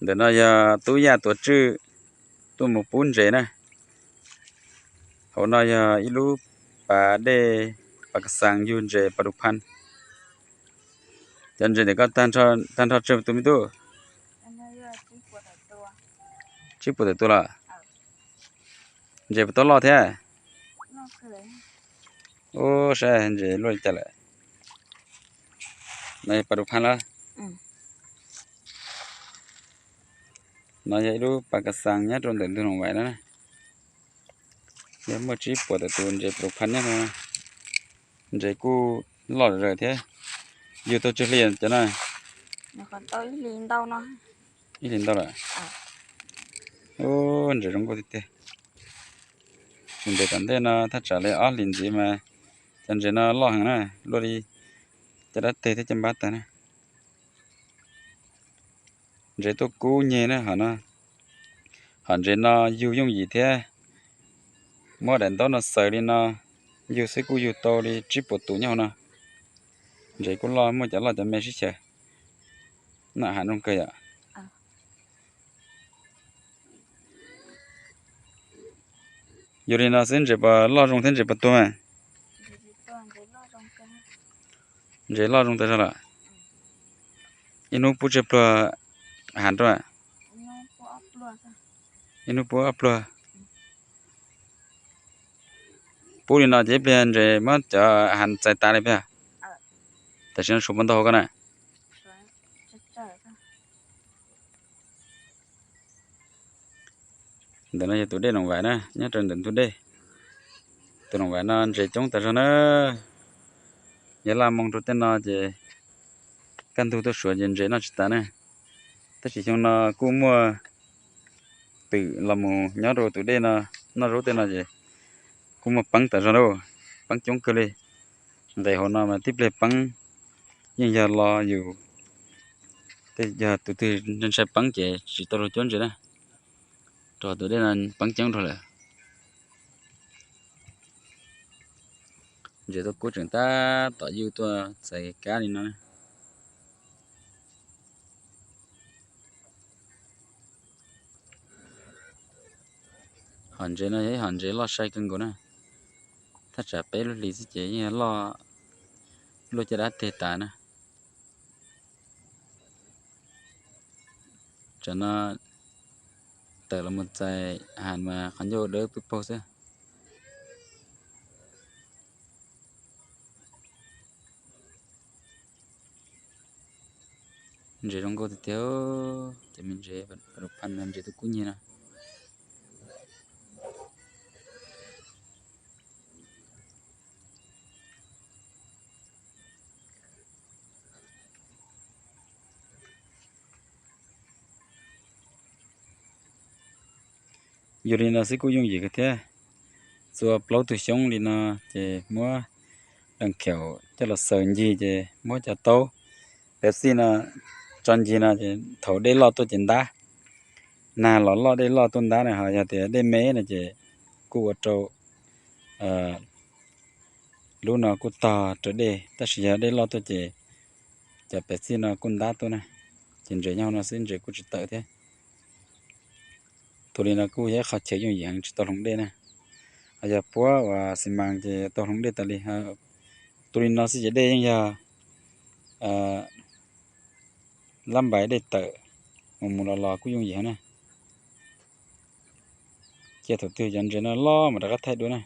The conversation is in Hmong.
Ntawm no yog tub Yaj tuav tswj tuaj mus pub ntses na. Hauv no yog ib lub pas dej, pas kas xaas yug ntses pas du phan. Cov ntses ntawm koj tag nrho tsawg tus me tub? Tsib puas tawm tus los? Ntses puas tau loj thiab? Ub, saib ntses luaj li cas lawm. No yog pas du phan lawm. No yog ib lub pas kas xaas nyob rau ntawm ntug Loos Vais no na. Yog muaj tsib puas tawm tus ntses pas du phan nyob no. Ntses kuj loj zom zaws thiab. Yug tau tsawg hli cov no? Ib hlis ntau lawm. Ub, ntses zoo nkauj tiag tiag. Tsis ntev tom ntej no thaj tsam li ob hlis ntxiv mas cov ntses no loj heev na, luaj li caj dab teg thiab caj npab tag na. Ntses tuaj kub nyeg na hom no. Hom ntses no yug yooj yim thiab. Muab daim ntaub no xaws li no, yug xwb kuj yug tau li tsib puas tus nyob hauv no. Ntses kuj loj, muaj cov loj cov me sib xyaw. Noj hav zoo kawg yom. Yog li no xwb ntses puas loj zoo thiab ntses puas tuag? Ntses loj zoo tas zog lawm. Ib hnub pub tsawg pluag hav rau? Ib hnub pub ob pluag. Pub li no ces ib pliag ntses muab cov hav txais tas li pliag. Tam sim no suav puas ntau hauv ko na? Ntawm no yog tus dej Loos Vais na, nyob rau ntawm ntug dej. Tus Loos Vais no ntses coob tas zog na. Yog laj moo rau tej no ces kaj ntug tuaj suav ces ntses noj tsis tas na. Tab sis xyoo no kuj muaj twm los mus nyob rau tus dej no, noj zaub tej no ces kuj muaj peeb tas zog na, peeb coob kawg li. Nqes hauv no mas tib pliag peeb yeej yog lo yus, tej yog tus twg ntshai peeb ces tsis tau luag cuab ntses na, rau tus dej no peeb coob dhau lawm. Ntses tuaj kub tseem tab tom yug tuaj txais kab li no. Hom ntses no yog ib hom ntses loj sai kawg nkaus na, thaj tsam peb lub hlis xwb ces yeej yog loj luaj caj dab teg tas na. Tsam no tawm los mus txais hav mas qhov ncauj dawb pwb paug xwb. Ntses zoo nkauj tiag tiag, cov me ntses pas du phan no, ntses tuaj kub nyeg no. Yog li no xwb kuj yooj yim kawg thiab. Txua plaub tug xyoob li no ces muab dees khaum coj los xaws ncig ces muab cov taub Pepsi no tso ncig no ces thaum dej loj tuaj ces ntab. Nag los loj dej loj tuaj ntab na, ho yog tias dej me no ces kuj ua rau lub no kuj tog raws dej, tab sis yog dej loj tuaj ces cov Pepsi no kuj ntab tuaj na. Ces ntses nyob hauv no xwb, ntses kuj tsis tawm thiab. Tus li no kuj yog ib qho chaw yooj yim heev tsis tau hloov dej na. Ho yog puab uas xi mas ces tau hloov dej tas li. Tus li no xwb ces dej yeej yog lab npais dej tawm, mus mus los los kuj yooj yim heev na. Cia thaum twg cov ntses no loj mas rov qab thaij dua na.